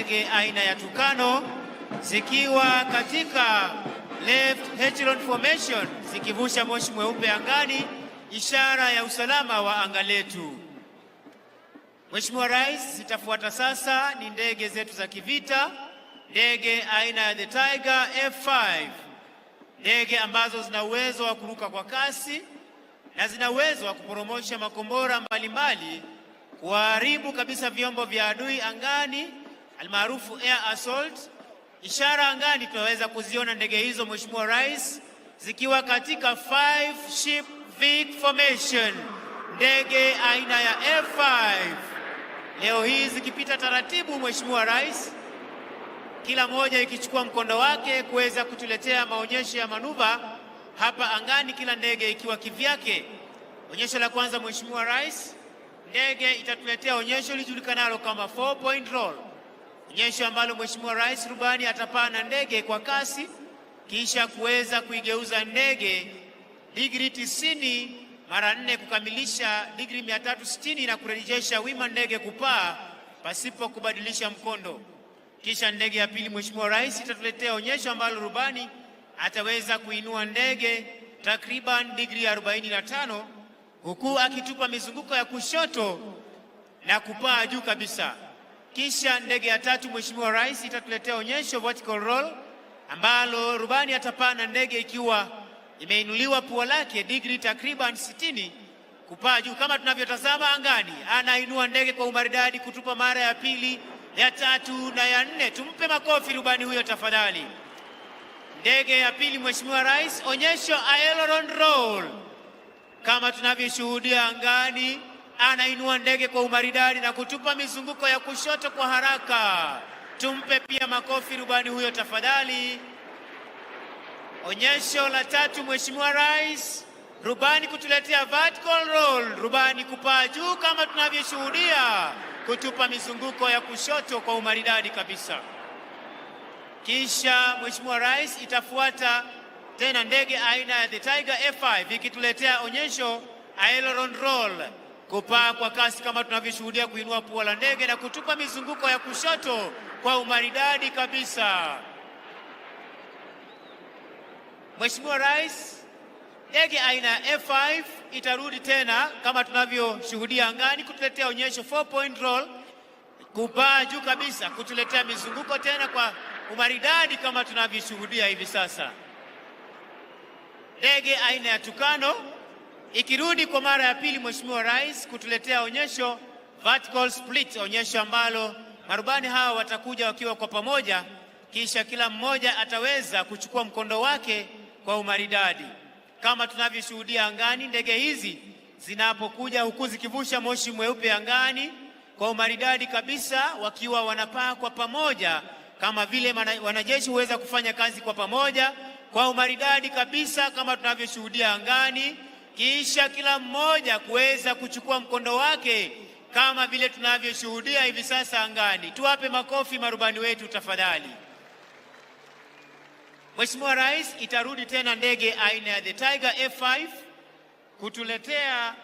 Ndege aina ya Tucano zikiwa katika left echelon formation zikivusha moshi mweupe angani, ishara ya usalama wa anga letu. Mheshimiwa Rais, zitafuata sasa ni ndege zetu za kivita, ndege aina ya the Tiger F5, ndege ambazo zina uwezo wa kuruka kwa kasi na zina uwezo wa kuporomosha makombora mbalimbali, kuharibu kabisa vyombo vya adui angani, almaarufu air assault. Ishara angani tunaweza kuziona ndege hizo, Mheshimiwa Rais, zikiwa katika five ship V formation, ndege aina ya F5 leo hii zikipita taratibu, Mheshimiwa Rais, kila moja ikichukua mkondo wake kuweza kutuletea maonyesho ya manuva hapa angani, kila ndege ikiwa kivyake. Onyesho la kwanza, Mheshimiwa Rais, ndege itatuletea onyesho lijulikanalo kama four point roll, onyesho ambalo, Mheshimiwa Rais, rubani atapaa na ndege kwa kasi kisha kuweza kuigeuza ndege digrii 90 mara nne kukamilisha digrii 360 na kurejesha wima ndege kupaa pasipo kubadilisha mkondo. Kisha ndege ya pili, Mheshimiwa Rais, itatuletea onyesho ambalo rubani ataweza kuinua ndege takriban digrii 45 huku akitupa mizunguko ya kushoto na kupaa juu kabisa. Kisha ndege ya tatu, Mheshimiwa Rais, itatuletea onyesho vertical roll ambalo rubani atapaa na ndege ikiwa imeinuliwa pua lake digrii takriban 60 kupaa juu kama tunavyotazama angani. Anainua ndege kwa umaridadi kutupa mara ya pili, ya tatu na ya nne. Tumpe makofi rubani huyo tafadhali. Ndege ya pili, Mheshimiwa Rais, onyesho aileron roll kama tunavyoshuhudia angani, anainua ndege kwa umaridadi na kutupa mizunguko ya kushoto kwa haraka. Tumpe pia makofi rubani huyo tafadhali. Onyesho la tatu, Mheshimiwa Rais, rubani kutuletea vertical roll, rubani kupaa juu kama tunavyoshuhudia, kutupa mizunguko ya kushoto kwa umaridadi kabisa. Kisha, Mheshimiwa Rais, itafuata tena ndege aina ya the Tiger F5 ikituletea onyesho aileron roll, kupaa kwa kasi kama tunavyoshuhudia, kuinua pua la ndege na kutupa mizunguko ya kushoto kwa umaridadi kabisa. Mheshimiwa Rais, ndege aina ya F5 itarudi tena kama tunavyoshuhudia angani kutuletea onyesho 4 point roll, kupaa juu kabisa, kutuletea mizunguko tena kwa umaridadi kama tunavyoshuhudia hivi sasa. Ndege aina ya Tucano ikirudi kwa mara ya pili, Mheshimiwa Rais, kutuletea onyesho vertical split, onyesho ambalo marubani hawa watakuja wakiwa kwa pamoja, kisha kila mmoja ataweza kuchukua mkondo wake kwa umaridadi kama tunavyoshuhudia angani. Ndege hizi zinapokuja huku zikivusha moshi mweupe angani kwa umaridadi kabisa, wakiwa wanapaa kwa pamoja, kama vile wanajeshi huweza kufanya kazi kwa pamoja kwa umaridadi kabisa kama tunavyoshuhudia angani, kisha kila mmoja kuweza kuchukua mkondo wake kama vile tunavyoshuhudia hivi sasa angani. Tuwape makofi marubani wetu tafadhali. Mheshimiwa Rais, itarudi tena ndege aina ya the Tiger F5 kutuletea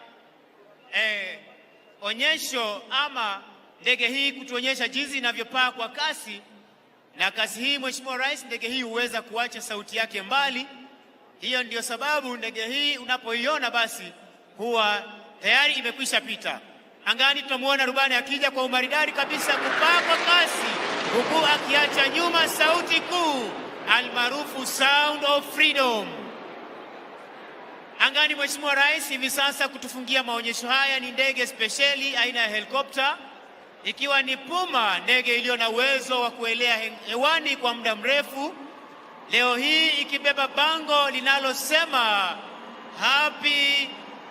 onyesho ama ndege hii kutuonyesha jinsi inavyopaa kwa kasi, na kasi hii, Mheshimiwa Rais, ndege hii huweza kuacha sauti yake mbali. Hiyo ndiyo sababu ndege hii unapoiona basi huwa tayari imekwisha pita angani. Tunamwona rubani akija kwa umaridadi kabisa kupaa kwa kasi, huku akiacha nyuma sauti kuu almaarufu Sound of Freedom. Angani, Mheshimiwa Rais, hivi sasa kutufungia maonyesho haya ni ndege spesheli aina ya helikopta ikiwa ni Puma, ndege iliyo na uwezo wa kuelea hewani kwa muda mrefu, leo hii ikibeba bango linalosema Happy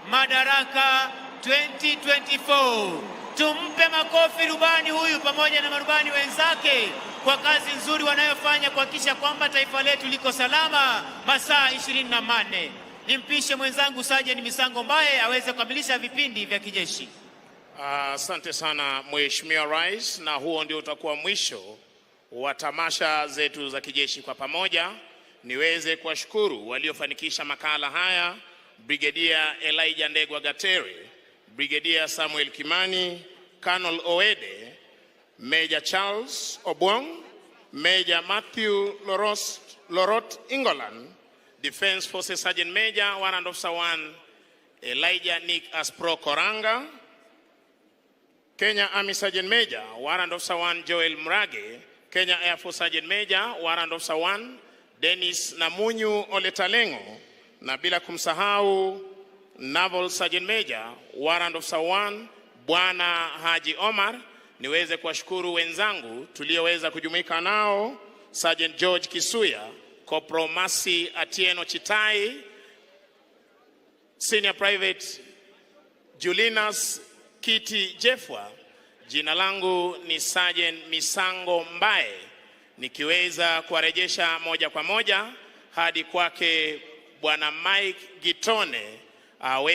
Madaraka 2024. Tumpe makofi rubani huyu pamoja na marubani wenzake kwa kazi nzuri wanayofanya kuhakikisha kwamba taifa letu liko salama masaa 24. Nimpishe mwenzangu Sajeni Misango Mbaye aweze kukamilisha vipindi vya kijeshi. Asante sana, Mheshimiwa Rais, na huo ndio utakuwa mwisho wa tamasha zetu za kijeshi kwa pamoja. Niweze kuwashukuru waliofanikisha makala haya, Brigedia Elijah Ndegwa Gatere, Brigedia Samuel Kimani, Colonel Oede, Major Charles Obwong, Major Matthew Lorot Ingolan, Defense Forces Sergeant Major, Warrant Officer 1, Elijah Nick Aspro Koranga, Kenya Army Sergeant Major, Warrant Officer 1 Joel Murage, Kenya Air Force Sergeant Major, Warrant Officer 1 Dennis Namunyu Oletalengo, na bila kumsahau Naval Sergeant Major, Warrant Officer 1 Bwana Haji Omar. Niweze kuwashukuru wenzangu tulioweza kujumuika nao, Sergeant George Kisuya, Corporal Masi Atieno Chitai, Senior Private Julinas Kiti Jefwa. Jina langu ni Sergeant Misango Mbae, nikiweza kuwarejesha moja kwa moja hadi kwake Bwana Mike Gitone awe